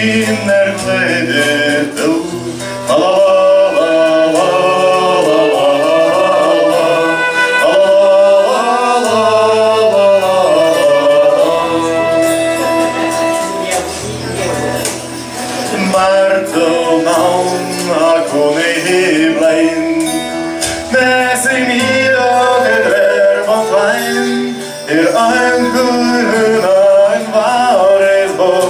Kinner gleiðir þú. La la la la la la la la la la la la la. Marto maun akone blain Nesi mio te drer von klein Ir ein grüner ein wahres Bor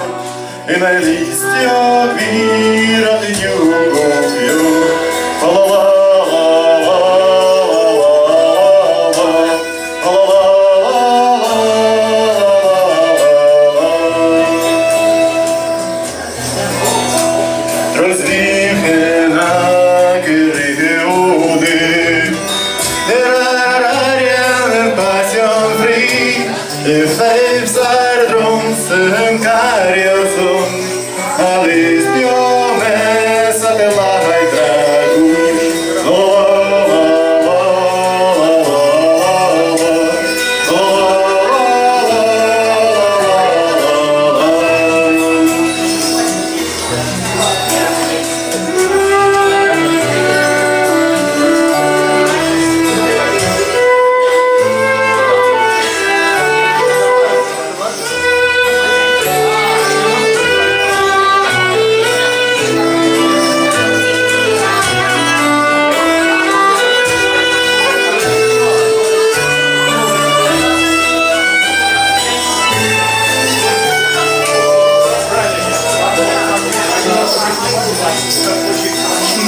In ein listio gvirat jugo ju. La la la la la la la la la la la la. Розвівки на кириуди,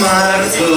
Marzo